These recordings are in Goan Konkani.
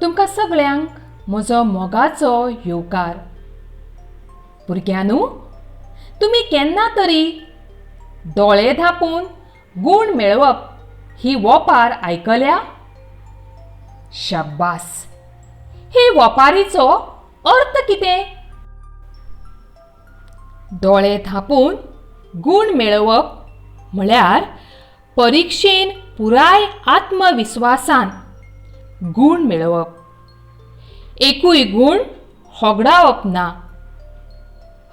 तुमकां सगळ्यांक म्हजो मोगाचो येवकार. भुरग्यांनू, तुमी केन्ना तरी दोळे धांपून गूण मेळोवप ही वोपार आयकल्या? शाब्बास! हे वोपारीचो अर्थ कितें? दोळे धांपून गूण मेळोवप म्हळ्यार परिक्षेन पुराय आत्मविस्वासान गूण मेळोवप, एकूय गूण होगडावप ना.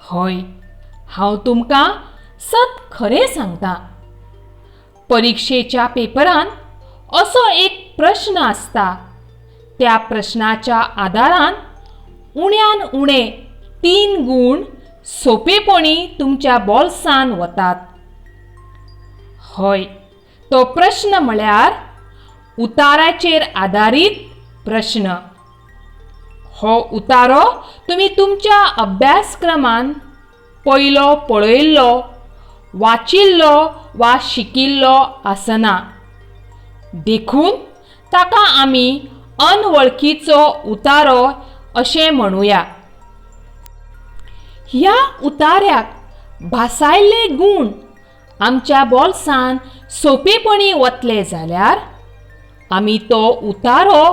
हय, हांव तुमकां सत खरें सांगता. परिक्षेच्या पेपरान असो एक प्रश्न आसता, त्या प्रश्नाच्या आदारान उण्यान उणे 3 गूण सोंपेपणी तुमच्या बोल्सान वतात. हय, तो प्रश्न म्हळ्यार उताराचेर आदारीत प्रश्न. हो उतारो तुमी तुमच्या अभ्यासक्रमान पयलो पळयल्लो, वाचिल्लो वा शिकिल्लो आसना, देखून ताका आमी अनवळखीचो उतारो अशें म्हणुया. ह्या उतार्याक भासायल्ले गूण आमच्या बोल्सान सोंपेपणी वतले जाल्यार आमी तो उतारो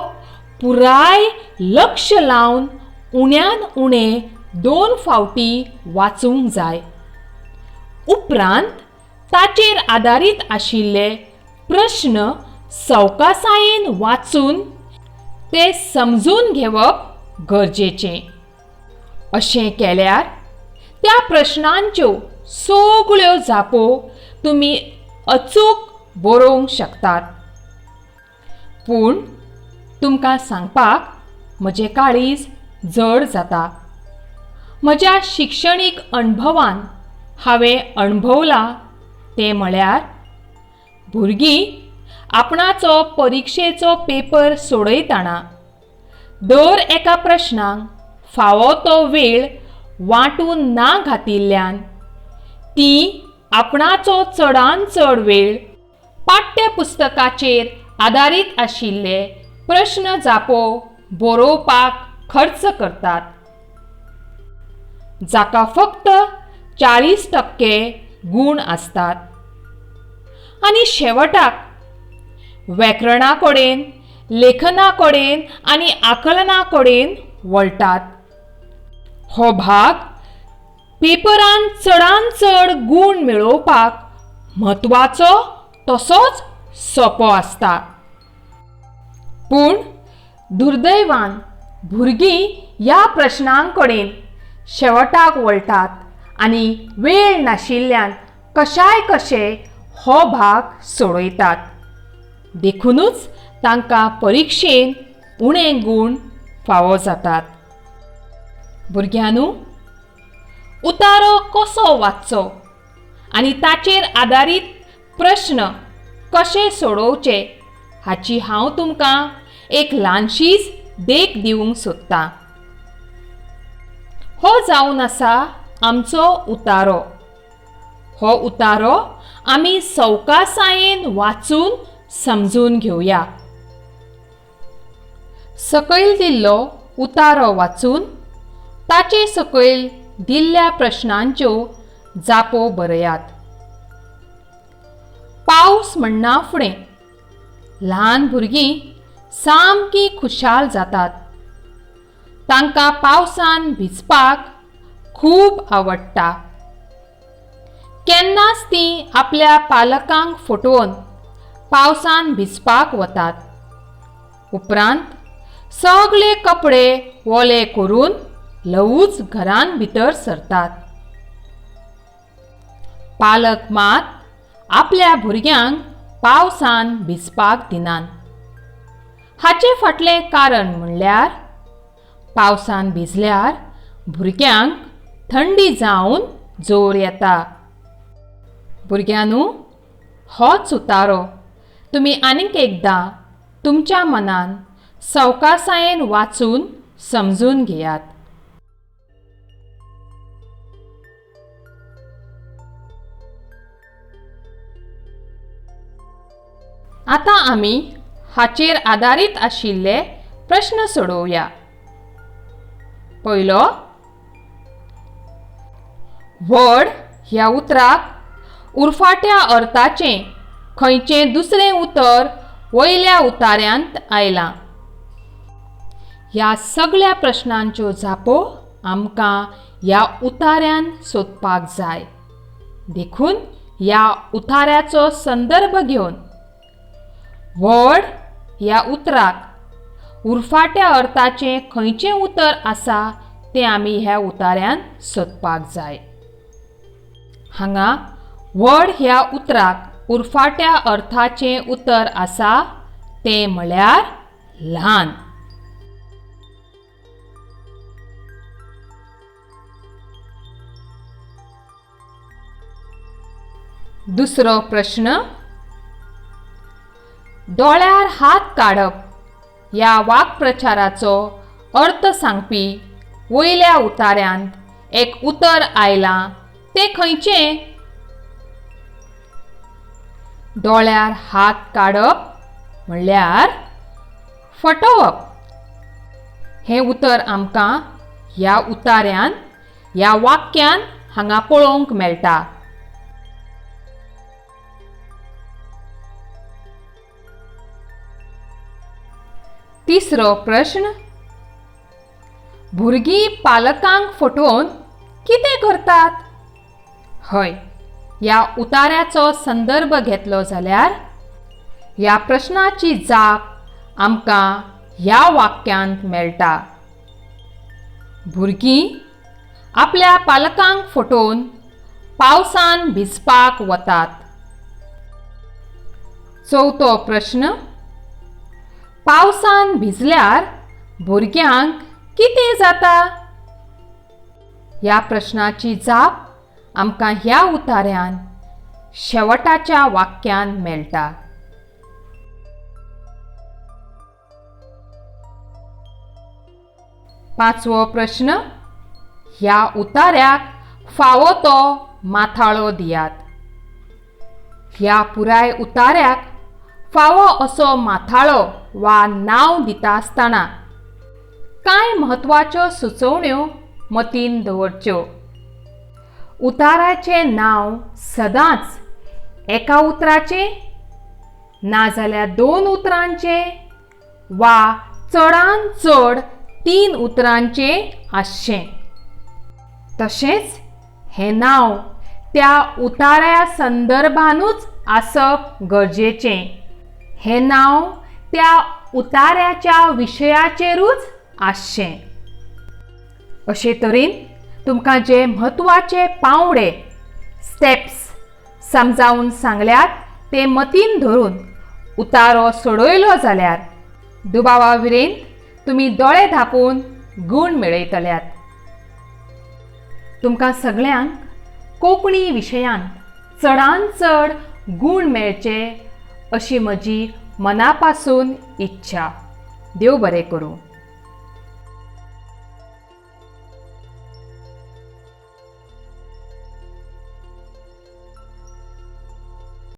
पुराय लक्ष लावन उण्यान उणे 2 फावटी वाचूंक जाय. उपरांत ताचेर आदारीत आशिल्ले प्रश्न सवकासायेन वाचून ते समजून घेवप गरजेचें. अशें केल्यार त्या प्रश्नांच्यो सगळ्यो जापो तुमी अचूक बरोवंक शकतात. पूण तुमकां सांगपाक म्हजें काळीज जड जाता. म्हज्या शिक्षणीक अणभवान हांवें अणभवलां तें म्हळ्यार भुरगीं आपणाचो परिक्षेचो पेपर सोडयतना दर एका प्रश्नाक फावो तो वेळ वांटून ना घातिल्ल्यान तीं आपणाचो चडान चड वेळ पाठ्यपुस्तकाचेर आदारीत आशिल्ले प्रश्न जापो बरोवपाक खर्च करतात, जाका फक्त 40% गूण आसतात. आनी शेवटाक व्याकरणा कडेन, लेखना कडेन आनी आकलना कडेन वळटात. हो भाग पेपरान चडान चड गूण मेळोवपाक म्हत्वाचो तसोच सोंपो आसता. पूण दुर्दैवान भुरगीं ह्या प्रश्नांकडेन शेवटाक वळटात आनी वेळ नाशिल्ल्यान कशाय कशे हो भाग सोडयतात. देखुनूच तांकां परिक्षेन उणे गूण फावो जातात. भुरग्यांनू, उतारो कसो वाचचो आनी ताचेर आदारीत प्रश्न कशे सोडोवचे हाची हांव तुमकां एक ल्हानशीच देख दिवंक सोदतां. हो जावन आसा आमचो उतारो. हो उतारो आमी सवकासायेन वाचून समजून घेवया. सकयल दिल्लो उतारो वाचून ताचे सकयल दिल्ल्या प्रश्नांच्यो जापो बरयात. पावस म्हणना फुडें ल्हान भुरगीं सामकीं खुशाल जातात. तांकां पावसान भिजपाक खूब आवडटा. केन्नाच तीं आपल्या पालकांक फटोवन पावसान भिजपाक वतात. उपरांत सगळे कपडे ओले करून ल्हवूच घरान भितर सरतात. पालक मात आपल्या भुरग्यांक पावसान भिजपाक दिनात. हाचे फाटलें कारण म्हणल्यार पावसान भिजल्यार भुरग्यांक थंडी जावन जोर येता. भुरग्यांनू, होच उतारो तुमी आनीक एकदां तुमच्या मनान सवकासायेन वाचून समजून घेयात. आतां आमी हाचेर आदारीत आशिल्ले प्रश्न सोडोवया. पयलो, व्हड ह्या उतराक उरफाट्या अर्थाचें खंयचें दुसरें उतर वयल्या उताऱ्यांत आयलां? ह्या सगळ्या प्रश्नांच्यो जापो आमकां ह्या उताऱ्यान सोदपाक जाय. देखून ह्या उताऱ्याचो संदर्भ घेवन व्हड ह्या उतराक उरफाट्या अर्थाचें खंयचें उतर आसा तें आमी ह्या उताऱ्यान सोदपाक जाय. हांगा व्हड ह्या उतराक उरफाट्या अर्थाचें उतर आसा तें म्हळ्यार ल्हान. दुसरो प्रश्न, दोळ्यार हात काडप ह्या वाक्प्रचाराचो अर्थ सांगपी वयल्या उताऱ्यांत एक उतर आयलां तें खंयचें? दोळ्यार हात काडप म्हणल्यार फटोवप. हें उतर आमकां ह्या उताऱ्यान ह्या वाक्यान हांगा पळोवंक मेळटा. तिसरो प्रश्न, भुरगीं पालकांक फटोवन कितें करतात? हय, ह्या उताऱ्याचो संदर्भ घेतलो जाल्यार ह्या प्रश्नाची जाप आमकां ह्या वाक्यांत मेळटा. भुरगीं आपल्या पालकांक फटोवन पावसान भिजपाक वतात. चवथो प्रश्न, पावसान भिजल्यार भुरग्यांक कितें जाता? ह्या प्रश्नाची जाप आमकां ह्या उताऱ्यान शेवटाच्या वाक्यान मेळटा. पांचवो प्रश्न, ह्या उताऱ्याक फावो तो माथाळो दियात. ह्या पुराय उताऱ्याक फावो असो माथाळो वा नांव दिता आसतना कांय म्हत्वाच्यो सुचोवण्यो मतीन दवरच्यो. उताराचें नांव सदांच एका उतराचें नाजाल्यार दोन उतरांचें वा चडान चड 3 उतरांचें आसचें. तशेंच हें नांव त्या उताऱ्या संदर्भानूच आसप गरजेचें. हें नांव त्या उताऱ्याच्या विशयाचेरूच आसचें. अशे तरेन तुमकां जे म्हत्वाचे पांवडे स्टेप्स समजावन सांगल्यात ते मतीन धरून उतारो सोडयलो जाल्यार दुबावा विरेन तुमी दोळे धांपून गूण मेळयतल्यात. तुमकां सगळ्यांक कोंकणी विशयांत चडान चड गूण मेळचे अशी म्हजी मनापासून इच्छा. देव बरें करूं.